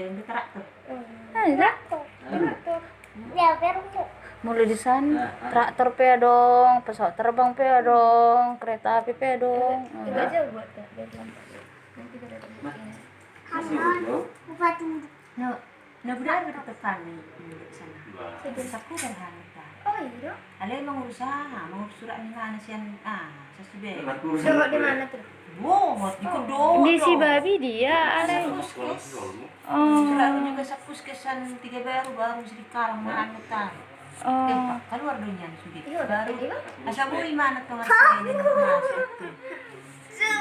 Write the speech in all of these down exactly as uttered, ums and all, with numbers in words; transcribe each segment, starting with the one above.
dia, dia traktor. Hmm. Ah, iya. Traktor. Traktor. Ya, baru. Molo di san, traktor pe adong, pesawat terbang pe adong, kereta api pe adong. Tiga jauh buat dia, dia bilang. Nanti kita datang ke sini. Halo, Bupati. No. Na budaya do tetangga i di sana. Sakuder hami ta. Oh, iya. Alai mangurus aha, mangurus surat ni mana sian, ah, sasude. Dohot di mana tu? Dohot di Kodo. Di Sibabi dia, alai. Sapuskes. Oh. Surat juga sapuskes sian Tiga Baru, baru Srikalang mana ta. Oh. Eh, keluar do nian sude. Baru. Asa boi mana tongan sude.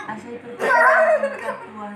Asa itu. Tuhan.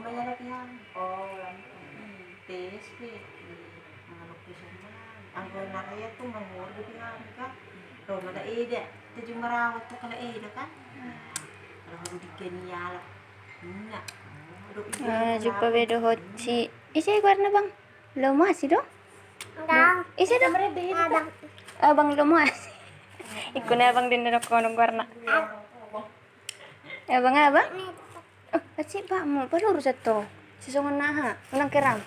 ma ia lagi hami. Oh, tes pe. Mangalok pe songon anggo na rakyat tu mangordo pe hami kan. Ro ma da eda. Tuju marawat tu kala eda kan. Ro di keniala. Nah. Aduh, iya, Ah, jumpa be dohot si. Ise goarna, Bang? Lomo Asi do? Enggak. Ise do? Abang. Abang Lomo Asi. Ikkon abang den dohot kono goarna. Abang, abang? Oh, pasti bakmu palurus atau sisongon naha, menang keram.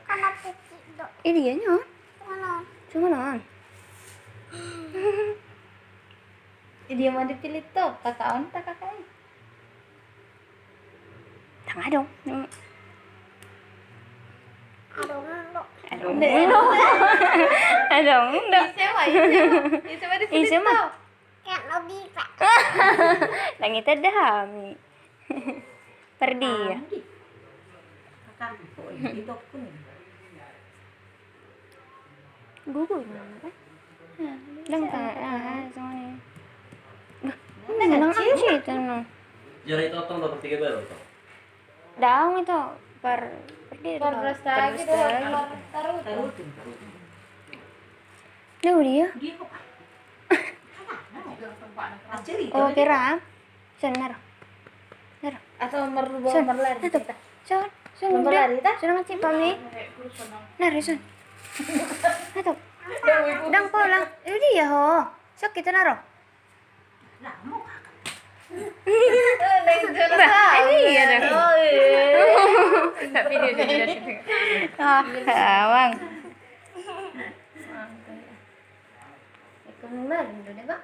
Karena peci do. Ini dia nyo. Mana? Cuma non. Dia mau dipilih tuh, kakak on tak kakak i? Tang adong. Hmm. Adong do. Adong do. Adong do. Ise ma, ise ma. Ise ma dipilih tuh. Kan logika. Nang ita dah hami. Perdi ya. Gugu mana kan? Dang ta, ah, songon i. Nang ansi itu no. Jadi itu otong dapat tiga baru tuh. Daong itu per perdi. Per belas lagi. Taruh dia. Oh, keram. Sen, naro. Naro. Atau marlubo marlari? Atau. Son, son, marlari ta? Sudah mati pami. Lari son. Atau. Ndang pola. Eh, dia ho. Sok kita naro. Bah, ini ya dah. Oh, iya. Tak video dia. Ah, awang. Kemarin udah deh, Bang.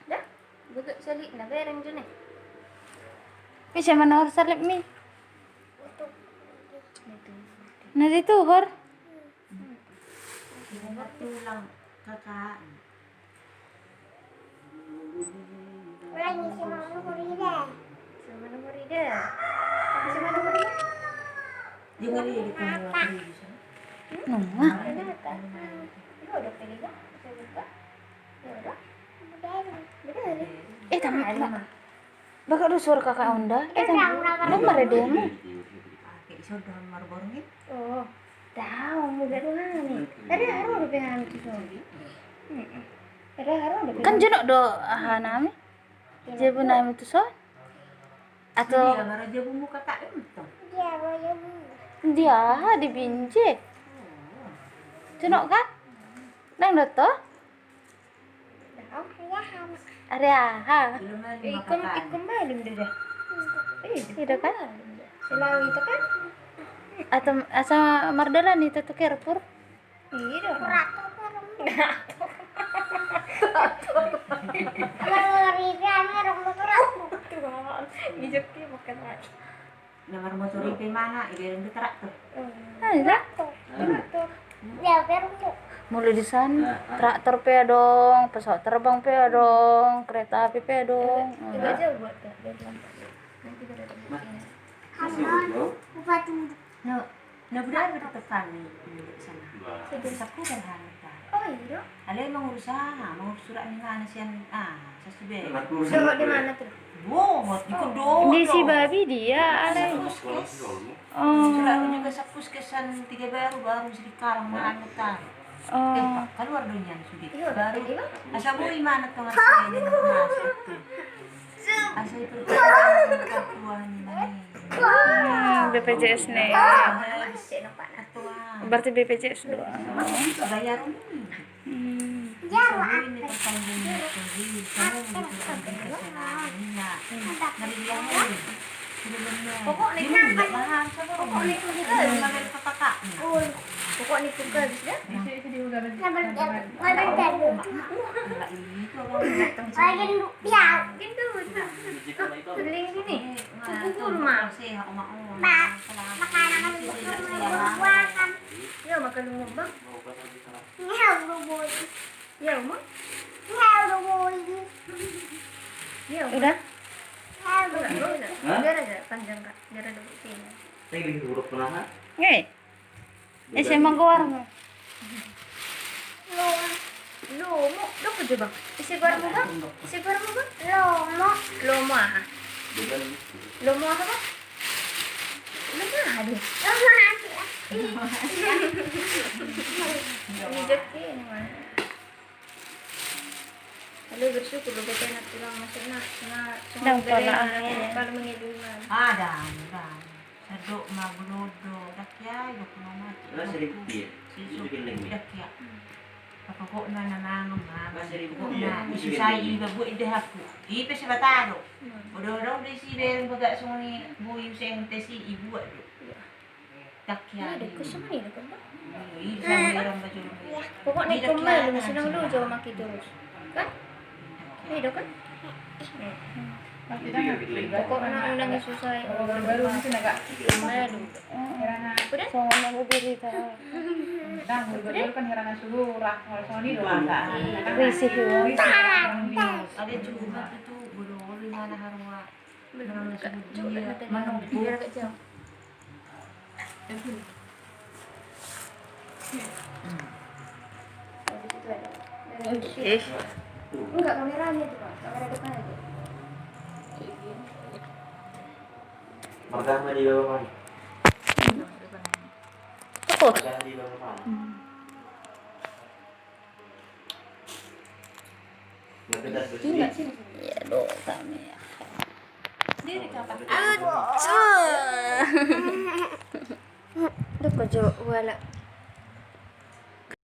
Dah, buka salik na bereng jone. Bisa menor salib mi. Nah, itu hor. Tulang kakak. Ulangi, si Mama Hurida. Si Mama Hurida. Si Mama Hurida. Jangan dia di kamar. Nunga. Ada kan? Lu udah pilih, Bang? Saya buka. Ya udah. Udah. Udah. Eh, tamat. Baga do suara kakak Onda. Eh, tamat. Nomor ya demo. Pakai iso udah nomor borong. Oh. Tahu, muda doang ni. Ada haro dope hami tu son. Ada haro dope. Kan jonok do aha nami. Jabu nami tu son. Atau dia mara jabu muka tak entong. Dia mara jabu. Dia aha di binje. Jonok kan? Nang do to? Ada aha? Ikon, ikon malum do dah. Eh, itu kan? Selalu itu kan? Atau asa mardalan itu tu Carrefour? Iya dong. Tuhan, injak dia makan lagi. Na marmotor i pe mana, ibereng do traktor. Ah, iya. Traktor. Molo di san, traktor pe adong, pesawat terbang pe adong, kereta api pe adong. Iba jauh buat tu, dari Lampung. Nanti kita datang ke sini. Masih utuh. No. Na budaya do tetap kami di sana. Saku berharap. Oh, iya. Ale mangurus aha, mangurus surat ni mana sian, ah, sasude. Surat di mana tu? Bo, di kodo. Di si babi dia, ale. Surat juga sapuskes san tiga baru, baru sedikit kalang mana ta. Oh. Eh, keluar do nian sude. Baru. Asa boi mana tu ngasih ini, masuk tu. Asa itu ketua ni. Hmm, B P J S ne. Berarti B P J S doang. Pokokna itu, pokokna itu, pokokna itu. Gendut. Gendut. Beling gini. Kuku rumah. Ba, makanan. Iya, makan rumah, Bang. Iya, rumah. Iya, rumah. Udah? Udah, udah. Biar aja panjang, Kak. Biar ada buktinya. Saya lagi buruk penahan. Nih. Ise ma goarmu? Lomo. Lomo. Doko jo, Bang. Ise goarmu, Bang? Ise goarmu, Bang? Lomo. Lomo aha? Lomo aha, Bang? Lomo aha dia? Lomo aha dia? Ini jadi ini, Bang. Ale bersyukur do bete na tulang, maksudna na. Ndang pola aha. Kalau mengidungan. Ada, ada. Sadok ma bulodo, dakia i do kuno mati. Dakia. Pokokna na mangan ma. Pokokna isusai iba, buat i da hapu. Ipe sebata do. Odong-odong do isi bereng bagak songoni bui useng tesi ibuat do. Pokokna ikon ma lu, senang lu jo maki terus. Kan? Iya do kan? Pokokna unang isusai. Baru-baru itu agak malu. Udah? Sama lu diri ta. Nah, baru-baru kan heran suhu, kalau soal ini dua. Risih ya. Ada juga itu bulu-bulu mana harus. Menunggu. Biar agak jauh. Ih. Enggak, kameranya itu, Pak. Kamera depan aja. Pertama di bawah mana? Takut. Pertama di bawah mana? Iya, do kami. Diri kata. Doko jo wala.